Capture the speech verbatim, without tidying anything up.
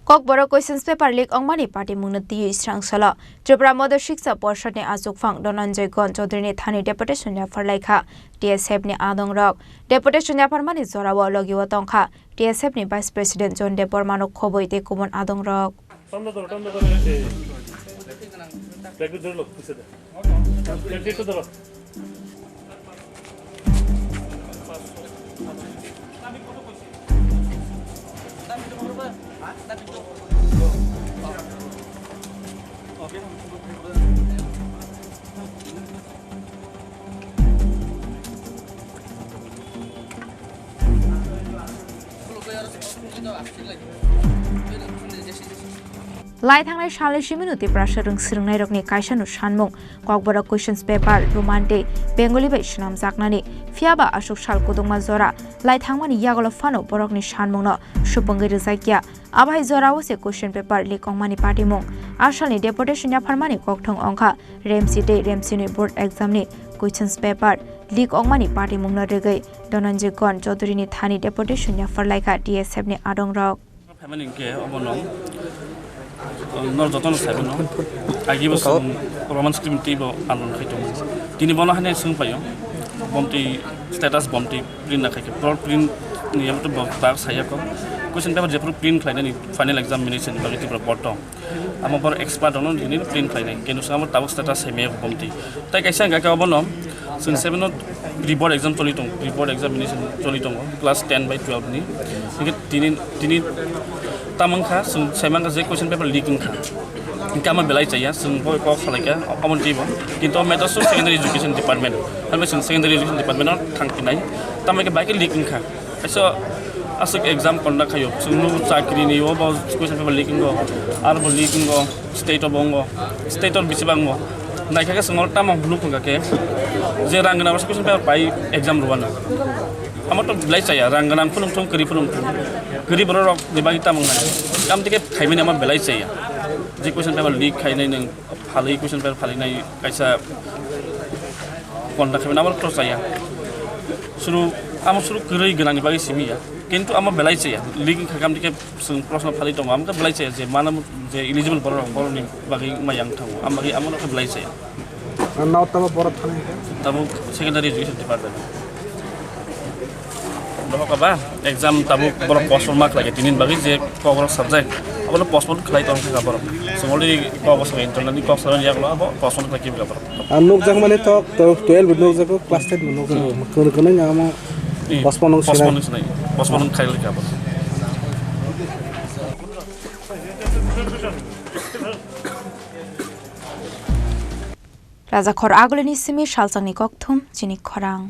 Kokborok questions paper leak wngmani patimungno twiwi srang solo. Tripura Modha Shiksha Porshad ni achukphang Dhananjay Gon Chaudhary ni thani deputation yaphar laikha T S F ni adong rok. Deputation yapharmani jorao logio tongkha T S F ni Vice President John Debbarma no khoboi tei kubun adong rok. Lai thangnai salni simi no Tiprasa rwng swrwngnairokni kaisano sanmung, Kokborok questions paper, Roman tei Bengali bai swnamjaknani, phiya ba aswk sal kudukma jora lai thangmani yagulo phano borokni sanmungno supungwi rwjakya. Abo hai jorao se question paper leak wngmani patimung. A salni deputation yapharmani kokthwng wngkha Remsi tei Remsini board exam ni questions paper leak wngmani patimungno rwgwi Dhananjay Gon Chaudhary ni thani deputation yaphar laikha T S F ni adong rok. Phaimani hwnkhe obono, uh, nor jotono saibo no. Agi bo chwng Roman script tei bo alon khai tongo. Tini bono haino swng paio. Bomtwi status bomtwi print na khaikhe. Pro print ni yam to bo tak saya ko. Question paper jephuru print khlainani final examination bagwi Tripura board to. Amo bor expert ono hini print khlainai. Kenu swng amo tabuk status hai maya bomtwi. Tai kaisa hwnkha khe obono chwng seven no pre-board exam choli tongo, pre-board examination choli tongo class ten bai twelve ni. Hingke tini, tini tamo wngkha, chwng sai mankha je question paper leak wngkha. Hingke ama belai chaya, chwng bo kok salaikha, omo twi bo. Kintu o matter so secondary education department. Hwnbai chwng secondary education department o thang phinai. Tamo khe bai khe leak wngkha. Kaisa aswk exam conduct khaio, chwng nukgo chakri ni o bo question paper leak wngo, aro bo leak wngo, state o bo wngo, state o bisi bangmo. Naikha khe chwng oro tamo nuk wngkha khe je rang gwnang rok question paper pai exam rwano. Amo to belai chaya, rang gwnang phunuk thung, kwrwi phunuk thung. Kwrwi borok rok ni bagwi tamo wngnai. Tamo tike khaimani amo belai chaya. Je question paper leak khainai nwng phalwi question paper phalwi nai kaisa conduct khaimani amo to chaya. Suru, amo suru kwrwi gwnang ni bagwi simi ya. Kintu amo belai chaya. Leak wngkha khe amtwi khe chwng proshno phalwi tongo. Amo khe belai chaya je mano je eligible borok rok, borok ni bagwi wngma yang thango. Amo bagwi amo no khe belai chaya. Ang nao tamo borok thani khe? Tabuk secondary education department. Dohok aba exam tabuk borok postpone ma khlai khe tini bagwi je kok borok subject. Abo no postpone khlai tong kha borok. Chwng already kok bosong internal ni kok salan yak lo abo postpone khlai khe borok. Ang nukjak mani tok, to twelve nukjago, class ten bo nukjago. Hmm. Kwrwi kwrwi no amo Hmm. postpone wng sinai. Postpone wng sinai. Postpone wng khairokha bo. Rajakhor agulini simi salsangni kokthum chini khorang.